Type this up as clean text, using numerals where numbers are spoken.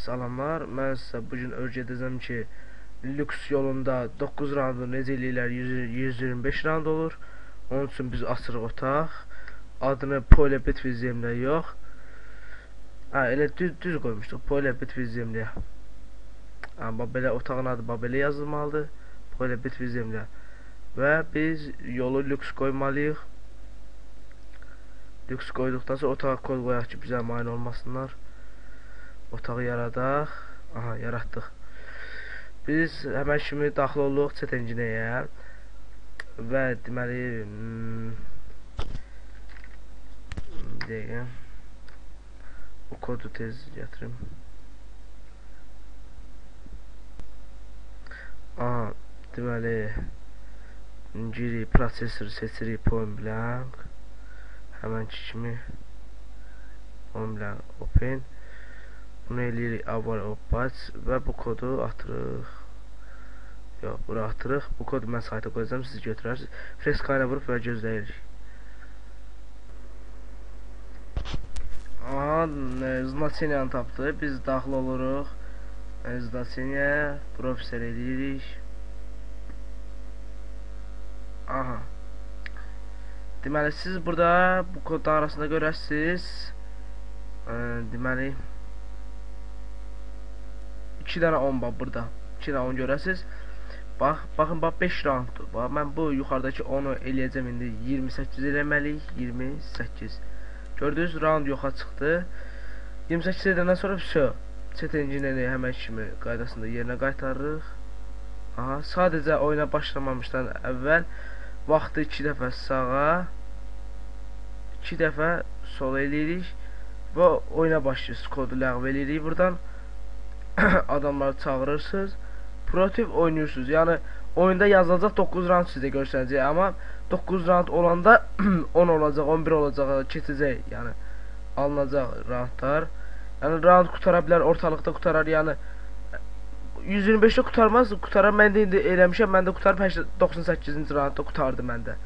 Salamlar, mən sizə bu gün öyrədəcəm ki, lüks yolunda 9 raundu necə eləyirlər, 125 raund olur. Onun üçün biz açırıq otaq. Adını Polya Bitvi Zemliya yox. Ha, elə düz qoymuşduq. Polya Bitvi Zemliya. Ha, bax belə otağın adı bax belə yazılmalıdır. Polya Bitvi Zemliya. Və biz yolu lüks qoymalıyıq. Lüks qoyduqdan sonra otağa kod qoyaq ki, bizə mane olmasınlar. Otağı yaradaq. Aha, yaratdıq. Biz həmən kimi daxil olduq Cheat Engine'yə və deməli bir dəqiqə o kodu tez gətirim. Aha, deməli giririk, prosesor seçirik, point blank. Həmənki kimi point blank open. Bunu eləyirik avar opats və bu kodu atırıq. Yox, bura atırıq. Bu kodu mən sayta qoyacağam, siz götürərsiniz. Freskayla vurub və gözləyirik. Aha, Znaçeniyanı tapdı. Biz daxil oluruq. Znaçeniya, profesor eləyirik. Aha. Deməli, siz burada bu kodların arasında görərsiniz. Deməli, 2 dənə 10 bax burada. 2 dənə 10 görəsiniz. Bax, baxın, bax 5 rounddur. Bax, mən bu yuxarıdakı 10-u eləyəcəm indi. 28 eləməliyik. 28. Gördünüz, round yoxa çıxdı. 28 edəndən sonra vəsə. Cheat Engine'ni həmən kimi qaydasında yerinə qaytarırıq. Aha, sadəcə oyuna başlamamışdan əvvəl vaxtı 2 dəfə sağa, 2 dəfə sola eləyirik və oyuna başlayırsınız. Kodu ləğv eləyirik buradan. Adamları çağırırsınız. Protiv oynayırsınız. Yəni oyunda yazılacaq 9 round sizə görsənəcək, amma 9 round olanda 10 olacaq, 11 olacaq, keçəcək, yəni alınacaq roundlar. Yəni round qutara bilər, ortalıqda qutarar, yəni 125-də qutarmaz, qutarar. Mən də indi eləmişəm, mən də qutarıb 98-ci roundda qutardı məndə.